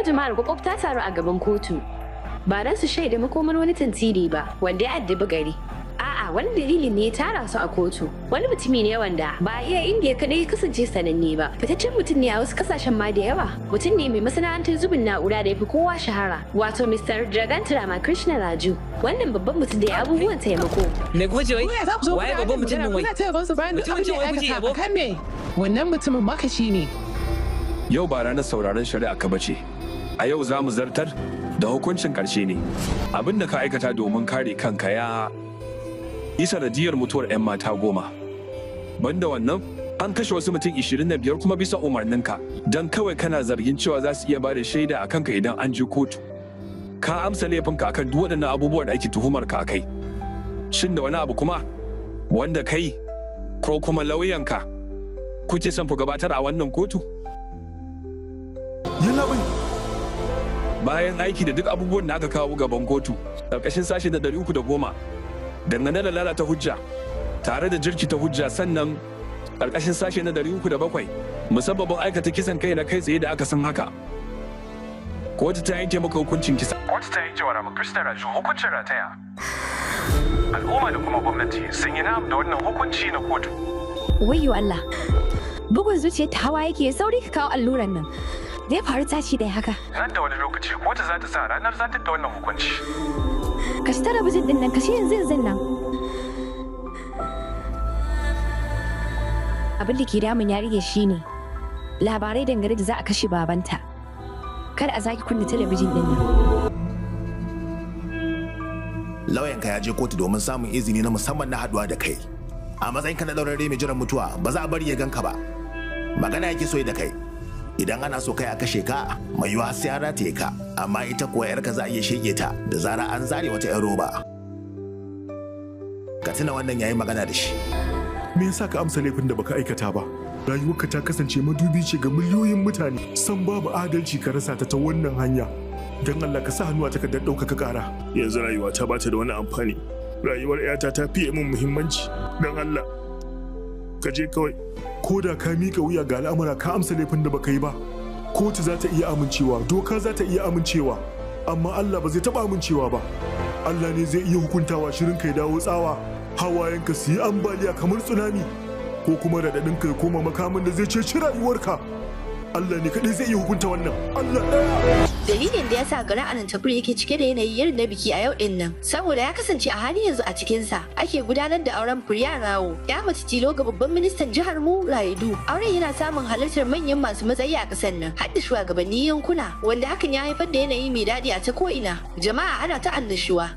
jama'ar Kwakwaf ta taru a gaban kotu. Ba don su shaida makomar wani tantiri ba wanda ya addabi gari. A'a, wani dalili ne ya tara su a kotu. Wani mutumi ne wanda ba a iya Indiya kadai ya kasance sananne ba. Fitaccen mutum ne a wasu kasashen ma da yawa. Mutum ne mai masana'antar zubin na'ura da ya fi kowa shahara. Wato Mr. Jaganth Ramakrishna Raju. Wannan babban mutum da ya abubuwan taimako. Me kuka ce wai? Ku za ku zo Waye kuna babban mutum magana, din wai? Kuna taya bansu bayan duk Mutumin abin da ce ya wai kuke aikata yabo? kan me? Wannan mutumin makashi ne. Yau ba ranar sauraron shari'a ka bace. A yau za mu zartar da hukuncin ƙarshe ne. Abin da ka aikata domin kare kanka ya yi sanadiyar mutuwar 'yan mata 10. Banda wannan, an kashe wasu mutum 25 kuma bisa umarninka don kawai kana zargin cewa za su iya ba da shaida a kanka idan an je kotu. Ka amsa laifinka akan duk waɗannan abubuwan da ake tuhumar ka kai. Shin da wani abu kuma wanda kai ko kuma lauyanka kuke son ku gabatar a wannan kotu? Yallaɓai, Bayan aiki da duk abubuwan da aka kawo gaban kotu ƙarƙashin sashe na 310 dangane da lalata hujja tare da jirkita hujja, sannan ƙarƙashin sashe na 307 musabbabin aikata kisan kai na kai tsaye da aka san haka, kotu ta yanke maka hukuncin kisa. Kotu ta yanke wa Ramakrishna Raju hukuncin rataya. Al'umma da kuma gwamnati sun yi na'am da wannan hukunci na kotu. Wayyo Allah. Bugun zuciyar ta hawa yake, sauri ka kawo alluran nan. Zai faru tashi ɗaya haka. Nan da wani lokaci kotu za ta sa ranar zartar da wannan hukunci. Kashe talabijin din nan, kashe yanzu yanzu nan. Abin da ke damun yarinya shine labarai dangane da za a kashe babanta. Kada a zaki kunna talabijin din nan. Lauyanka ya je kotu domin samun izini na musamman na haduwa da kai. A matsayinka na ɗaurarre mai jiran mutuwa, ba za a bari ya ganka ba. Magana yake so yi da kai. Idan ana so kai a kashe ka, mai yiwuwa sai an rataye ka, amma ita kuwa yarka za a iya shege ta da zara an zare wata 'yan roba. Ka tuna wannan yayin magana da shi. Me yasa ka amsa laifin da baka aikata ba? Rayuwarka ta kasance madubi ce ga miliyoyin mutane. San babu adalci ka rasa ta ta wannan hanya. Don Allah ka sa hannu a takardar ɗaukaka ƙara. Yanzu rayuwa ta bata da wani amfani. Rayuwar 'yata ta fiye min muhimmanci. Don Allah, ka je kawai. Ko da ka miƙa wuya ga al'amura ka amsa laifin da baka yi ba, kotu za ta iya amincewa, doka za ta iya amincewa, amma Allah ba zai taɓa amincewa ba. Allah ne zai iya hukuntawa shirin ka ya dawo tsawa, hawayenka su yi ambaliya kamar tsunami, ko kuma raɗaɗinka ya koma makamin da zai ceci rayuwarka. Allah ne kaɗai zai iya hukunta wannan. Allah ɗaya. Dalilin da ya sa garin Anantapur yake cike da yanayi irin na biki a yau din nan, saboda ya kasance a halin yanzu a cikinsa ake gudanar da auren Priya Rawo, ya mace tilo ga babban ministan jihar mu Raidu. Auren yana samun halartar manyan masu matsayi a ƙasar nan, har da shugabannin yankuna, wanda hakan ya haifar da yanayi mai daɗi a ta ko'ina. Jama'a ana ta annashuwa.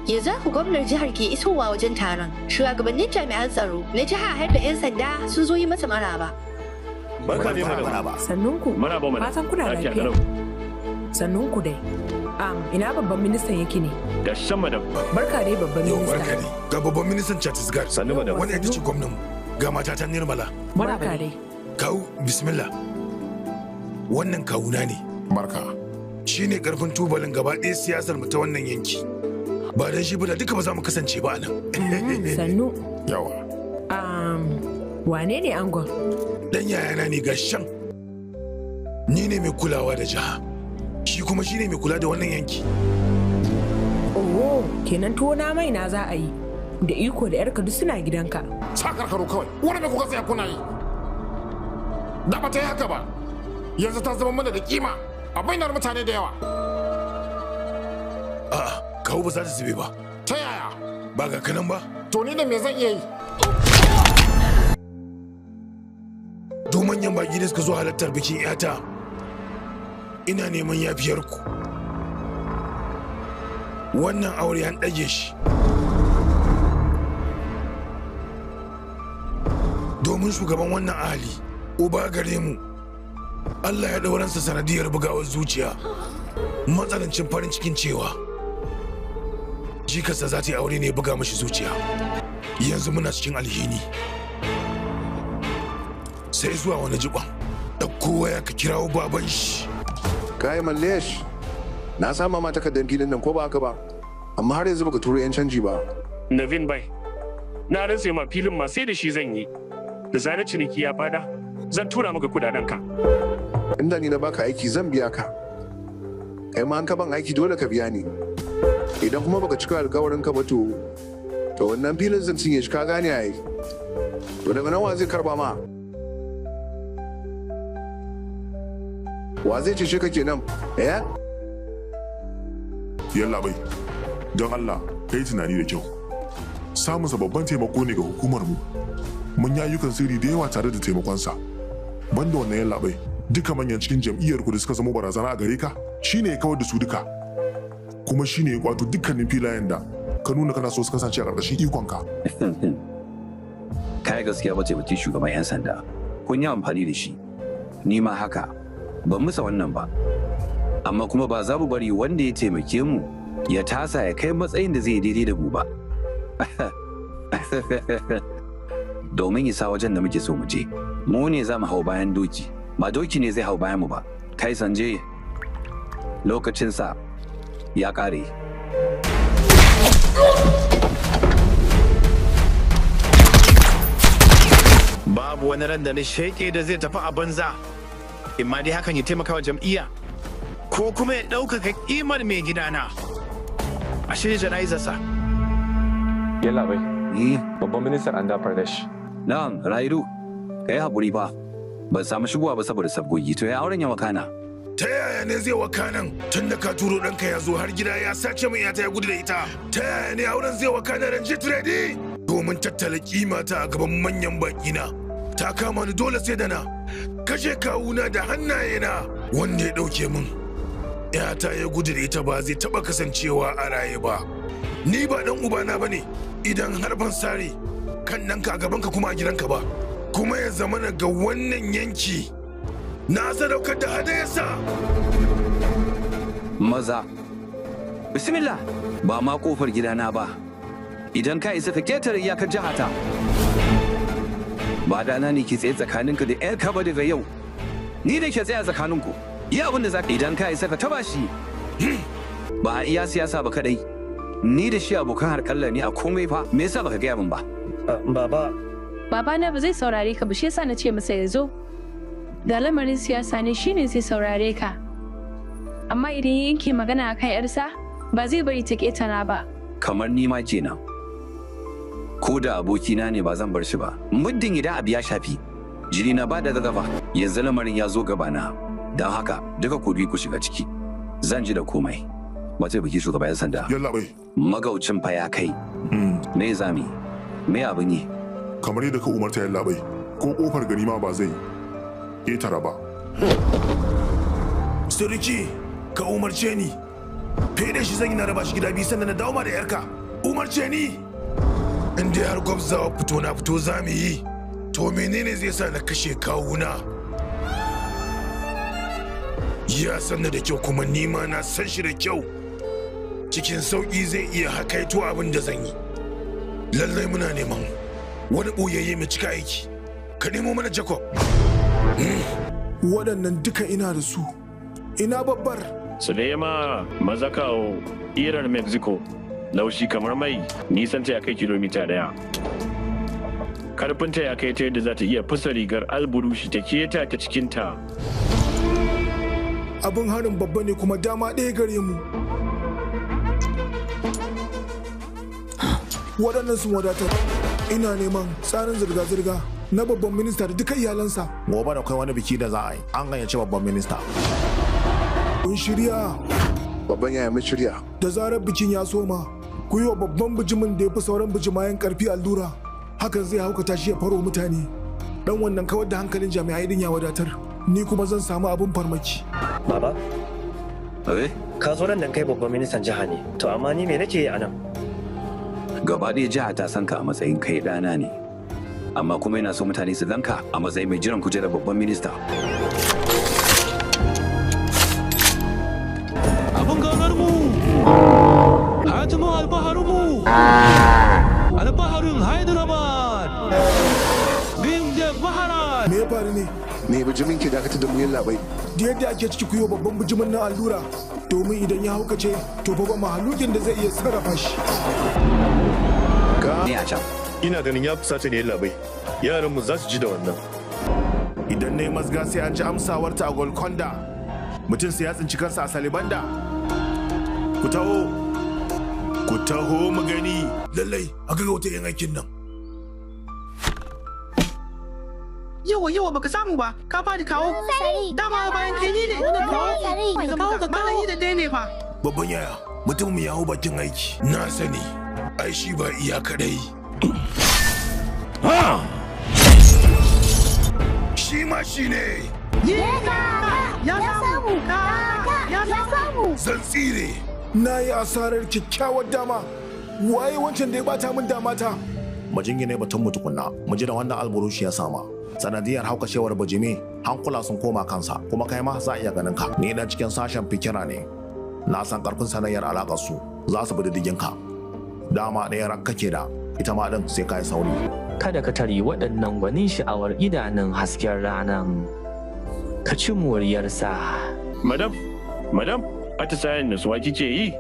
Yanzu haka gwamnar jihar ke isowa wajen taron. Shugabannin jami'an tsaro na jiha har da 'yan sanda sun zo yi masa maraba. Barka dai, madam. Maraba. Sannunku. Maraba, madam. Fatan kuna Lafiya lafiya. kalau. Sannunku dai. Ina babban ministan yake ne? Ga shan, madam. Barka dai, babban Yau minista. barka ne. Ga babban ministan Chhattisgarh. Sannu, madam. Wannan ita ce gwamnan mu. Ga matata Nirmala. Barka dai. Kawu, bismillah. Wannan kawuna ne. Barka. Shi ne karfin tubalin gaba ɗaya siyasar mu ta wannan yanki. Ba dan shi ba da duka ba za mu kasance ba a nan. Sannu. Yawa. Wane ne angon? Dan yayana ne ga shan. Ni ne mai kulawa da jiha. Shi kuma shi ne mai kula da wannan yanki. Oh, kenan tuwo na mai na za a yi. Da iko da yarka duk suna gidanka. Sakarkaru kawai, wani mai kuka tsaya kuna yi? Da ba ta yi haka ba, yanzu ta zama mana da kima a bainar mutane da yawa. A'a, kawu, ba za ta zube ba. Ta yaya? Ba ga kanan ba. To ni da me zan iya yi? Duk manyan baki da suka zo halartar bikin 'yata, ina neman yafiyarku. Wannan aure an ɗage shi domin shugaban wannan ahali, uba gare mu, Allah ya ɗauransa sanadiyar bugawar zuciya. Matsanancin farin cikin cewa jikarsa za ta yi aure ne ya buga mashi zuciya. Yanzu muna cikin alhini sai zuwa wani jikon. Ɗauko waya ka kirawo baban shi. Kai Mallesh, na sama ma takardar filin nan, ko ba haka ba? Amma har yanzu baka turo 'yan canji ba. Navin bai, na rantse ma filin ma sai da shi zan yi. Da zarar ciniki ya fada, zan tura maka kudaden ka. Inda ni na baka aiki zan biya ka. Kai ma an ka ban aiki dole ka biya ni. Idan kuma baka cika alkawarin ka ba to wannan filin zan cinye shi, ka gane ai. To daga nan wa zai karba ma? Wa zai cece ka kenan? Eh? Yallaɓai, don Allah ka yi tunani da kyau. Samunsa babban taimako ne ga hukumar mu. Mun yi ayyukan sirri da yawa tare da taimakonsa. Banda wannan yallaɓai, duka manyan cikin jam'iyyar ku da suka zama barazana a gare ka, shine ya kawar da su duka. Kuma shine ya kwato dukkanin filayen da ka nuna kana so su kasance a ƙarƙashin ikonka. Kai gaskiya ba taimakin shugaban 'yan sanda. Kun yi amfani da shi. Ni ma haka. Ban musa wannan ba. Amma kuma ba za mu bari wanda ya taimake mu ya tasa ya kai matsayin da zai daidai da mu ba. Domin isa wajen da muke so mu je, mu ne za mu hau bayan doki, ba doki ne zai hau bayan mu ba. Kai Sanje, lokacinsa ya ƙare. Babu wani ran da na sheƙe da zai tafi a banza, imma dai hakan ya taimaka wa jam'iyya ko kuma ya ɗaukaka ƙimar mai gidana. A shirya jana'izarsa. Yallaɓai, babban ministan Andhra Pradesh. Na'am, Rairu, ka yi haƙuri ba. Ban samu shigowa ba saboda sabgogi, to ya auren ya wakana. Ta yaya ne zai wakanan tun da ka turo ɗanka ya zo har gida ya sace min yata ya gudu da ita? Ta yaya ne auren zai wakana Ranjit Reddy? Domin tattala kimata a gaban manyan baƙina. Ta kama ni dole sai da na kashe kawuna da hannayena wanda ya ɗauke min. Yata ya gudu da ita ba zai taɓa kasancewa a raye ba. Ni ba ɗan ubana ba ne idan har ban sare kan ɗanka a gabanka kuma a gidanka ba. Kuma ya zamana ga wannan yanki na sadaukar da hadayarsa. Maza, bismillah, ba ma kofar gidana ba. Idan ka isa ka ketare iyakar jihata. Ba dana ne ke tsaye tsakaninka da 'yar kaba daga yau. Ni da ke tsaye tsakaninku. Yi abin da za ka idan ka isa ka taba shi. Ba a iya siyasa ba kadai. Ni da shi abokan harkalla ne a komai fa. Me yasa baka gaya min ba? Baba. Babana ba zai saurare ka ba, shi yasa na ce masa ya zo. Da lamarin siyasa ne shine zai saurare ka. Amma idan ya yanke magana akan yarsa, ba zai bari ta ketara ba. Kamar ni ma kenan. Ko da abokina ne ba zan bar shi ba. Muddin idan abu ya shafi, jini na ba da gaba, yanzu lamarin ya zo gabana. Don haka duka ku biyu ku shiga ciki. Zan ji da komai. Mataimakin shugaban 'yan sanda. Yallaɓai. Magaucin fa ya kai. Me zami? Me abin yi? Kamar yadda ka umarta yallaɓai, ko kofar gari ma ba zai ƙetara ba. Suriki, ka umarce ni. Fede shi zan yi na raba shi gida biyu sannan na dawo ma da yarka. Umarce ni. In dai har gwabzawa fito na fito za mu yi, to menene zai sa na kashe kawuna? Ya san da kyau kuma ni ma na san shi da kyau. Cikin sauƙi zai iya hakaito abin da zan yi. Lallai muna neman wani ɓoyayye mai cika aiki. Ka nemo mana Jacob. Waɗannan duka ina da su. Ina babbar. Sulema Mazakao, irar Mexico, laushi kamar mai, nisan ta ya kai kilomita 1. Karfinta ya kai ta yadda za ta iya fasa rigar alburushi ta keta ta cikinta. Abin harin babba ne kuma dama ɗaya gare mu. Waɗannan sun wadatar. Ina neman tsarin zirga-zirga na babban minista da duka iyalansa. Gobe da kai wani biki da za a yi, an gayyaci babban minista. Kun shirya? Babban yaya mun shirya. Da zarar bikin ya soma, ku yi wa babban bijimin da ya fi sauran bijimayen karfi allura. Hakan zai haukata shi ya faro mutane. Dan wannan kawar da hankalin jami'ai din ya wadatar. Ni kuma zan samu abin farmaki. Baba? Eh? Ka zo nan kai babban ministan jiha ne, to amma ni me nake yi a nan? Gaba ɗaya jiha ta san ka a matsayin kai ɗana ne. Amma kuma yana so mutane su ganka a matsayin mai jiran kujerar babban minista. Abin gaunar mu! Hatimin alfaharin mu! Alfaharin Hyderabad! Bhimdev Maharaj! Me ya faru ne? Me bijimin ke dakatar da mu yallaɓai? Da yadda ake ciki kuyo babban bijimin na allura domin idan ya haukace to fa ba mahalukin da zai iya sarrafa shi. Ne a can. Ina ganin ya fusata ne yallaɓai. Yaranmu za su ji da wannan. Idan na yi mazga sai an ji amsawarta a Golconda. Mutum sai ya tsinci kansa a Salibanda. Ku taho. Ku taho mu gani. Lallai, aka ga wata yin aikin nan. Yawa yawa baka samu ba, ka fadi kawo. Dama bayan kai ni ne. Kawo ka kawo da dai ne fa. Babban yaya, mutum ya hau bakin aiki. Na sani, ai shi ba iya kadai. Shi ma shi ne. Ya samu, ya samu. Zan tsire. Na yi asarar kyakkyawar dama. Waye wancan da ya bata min dama ta? Mu jingine batun mu tukunna, mu ji da wannan alburushi ya sama. Sanadiyar haukacewar bajimi, hankula sun koma kansa, kuma kai ma za a iya ganin ka. Ni dan cikin sashen fikira ne. Na san karfin sanayyar alakar su, za su bi diddigin ka. Dama ɗaya rak kake da, ita ma ɗin sai ka yi sauri. Kada ka tare waɗannan gwanin sha'awar idanun hasken ranan. Ka ci moriyarsa. Madam, madam, atisayen nutsuwa kike yi?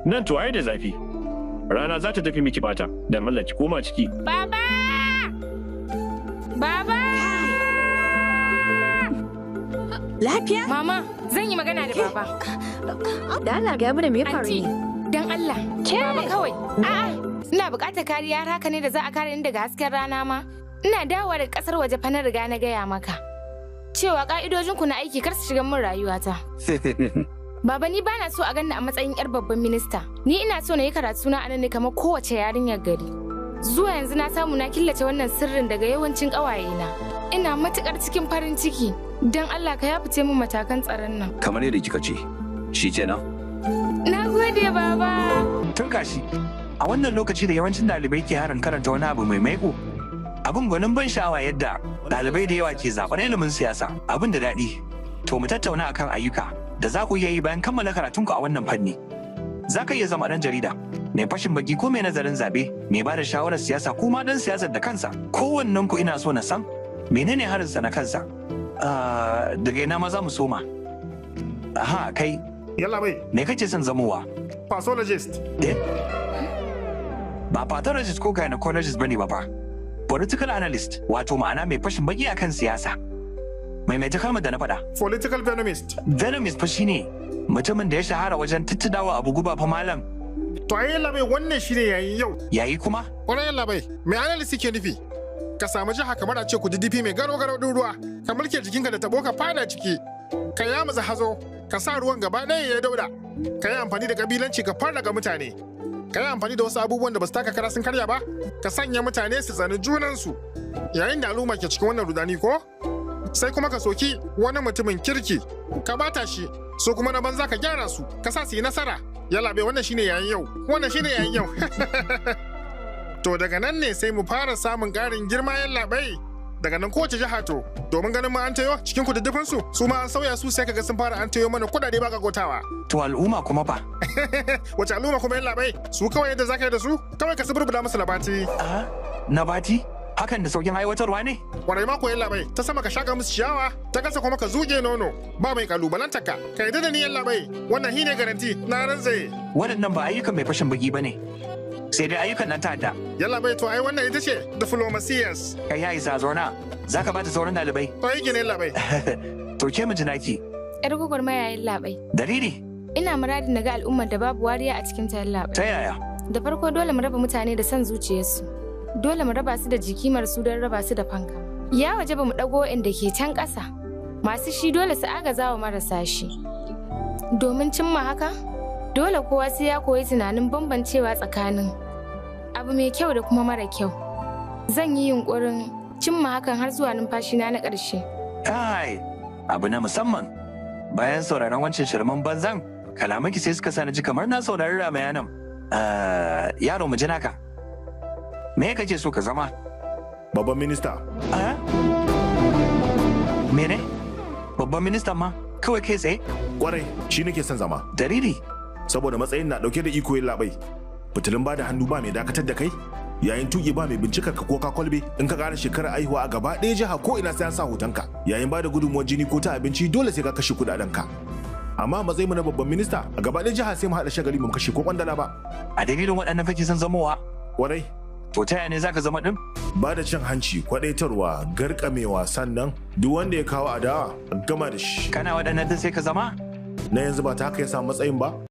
Nan to ai da zafi. Rana za ta tafi miki bata, dan Allah ki koma ciki. Baba! Baba! Lafiya? Mama, zan yi magana da baba. Da Allah ga mana me ya faru Anti, ne? dan Allah. Baba kawai. A'a, ina buƙatar kariya har haka ne da za a kare ni daga hasken rana ma. Ina dawowa daga ƙasar waje fa na riga na gaya maka. Cewa ƙa'idojinku na aiki kar su shiga min rayuwata. Baba ni bana so a ganni a matsayin yar babban minista. Ni ina so na yi karatu na anan ne kamar kowace yarinyar gari. Zuwa yanzu na samu na killace wannan sirrin daga yawancin ƙawayena. Ina matukar cikin farin ciki. Don Allah ka yafice min matakan tsaron nan. Kamar yadda kika ce, shi kenan. Na gode baba. Tun gashi, a wannan lokaci da yawancin ɗalibai ke harin karanta wani abu mai maiko, abin gwanin ban sha'awa yadda ɗalibai da yawa ke zaɓar ilimin siyasa, abin da daɗi. To mu tattauna akan ayyuka da za ku iya yi bayan kammala karatunku a wannan fanni. Za ka iya zama ɗan jarida, mai fashin baki ko mai nazarin zaɓe, mai ba da shawarar siyasa ko ma ɗan siyasar da kansa. Kowannen ku ina so na san menene harinsa na kansa. Daga ina ma za mu soma. Aha, kai. Yalla bai. Me kake son zamowa? Pathologist. Eh? Ba pathologist ko gynecologist bane ba fa. Political analyst, wato ma'ana mai fashin baki akan siyasa. Maimaita kalmar da na faɗa. Political venomist. Venomist fa shine mutumin da ya shahara wajen tuttudawa abu guba fa malam. To ai yalla bai wannan shine yayin yau. Yayi kuma? Kwarai yalla bai. Me analyst yake nufi? Ka samu jiha kamar a ce ku DDP mai garo-garo ɗin ruwa, ka mulke jikinka da tabo ka fada ciki, ka yamutsa hazo, ka sa ruwan gaba ɗaya ya dauda, ka yi amfani da kabilanci ka farraka mutane, ka yi amfani da wasu abubuwan da ba su taka kara sun karya ba, ka sanya mutane su tsani junansu. Yayin da al'umma ke cikin wannan rudani ko? Sai kuma ka soki wani mutumin kirki, ka bata shi, su kuma na banza ka gyara su, ka sa su yi nasara. Yalla bai wannan shine yayin yau, wannan shine yayin yau. To daga nan ne sai mu fara samun ƙarin girma yallaɓai. Daga nan kowace jiha to, domin ganin ma an tayo cikin kududdufin su, su ma an sauya su sai kaga sun fara an tayo mana kuɗaɗe ba gotawa. To al'umma kuma fa. Wace al'umma kuma yallaɓai? Su kawai yadda zaka yi da su, kawai ka suburbuɗa musu labati. Nabati? Hakan da saukin aiwatarwa ne? Kwarai mako yallaɓai, ta sama ka shaka musu ciyawa, ta kasa kuma ka zuge nono, ba mai kalubalantar ka. Ka yarda da ni yallaɓai, wannan shine garanti na rantse. Waɗannan ba ayyukan mai fashin baki ba ne. Sai dai ayyukan nan ta'adda. Yalla bai to ai wannan ita ce diplomasiyas. Kai ya isa zauna, za ka bata sauran ɗalibai. To yi gine labai. To ke miji naki. Yar gwagwarmaya yallaɓai. Dalili? Ina muradin na ga al'ummar da babu wariya a cikin ta yallaɓai. Ta yaya? Da farko dole mu raba mutane da son zuciyarsu. Dole mu raba su da jikimar su don raba su da fanka. Ya waje ba mu ɗago waɗanda ke can ƙasa. Masu shi dole su agaza wa marasa shi. Domin cimma haka, dole kowa sai ya koyi tunanin bambancewa tsakanin abu mai kyau da kuma mara kyau. Zan yi yunkurin cimma hakan har zuwa numfashina na ƙarshe. Kai, abu na musamman. Bayan sauraron wancan shirman banzan, kalamanki sai suka sa na ji kamar na saurari Ramayanan. Yaro mu ji naka. Me kake so ka zama? Babban minista. Mene? Babban minista ma? Kawai kai tsaye? Kwarai, shi nake son zama. Dalili? Saboda matsayin na dauke da iko yin labai. Fitilun ba da hannu ba mai dakatar da kai, yayin tuki ba mai bincikar ka ko ka kwalbe, in ka ƙara shekarar aihuwa a gaba ɗaya jiha ko ina sai an sa hotonka. Yayin ba da gudunmuwar jini ko ta abinci dole sai ka kashe kuɗaɗen ka. Amma matsayin mu na babban minista a gaba ɗaya jiha sai mu haɗa shagali mu kashe ko kwandala ba. A dalilin waɗannan kake son zamowa? Kwarai. To ta yaya ne zaka zama din? Ba da cin hanci, kwadaitarwa, garkamewa, sannan duk wanda ya kawo adawa, gama da shi. Kana waɗannan din sai ka zama? Na yanzu ba ta haka ya samu matsayin ba?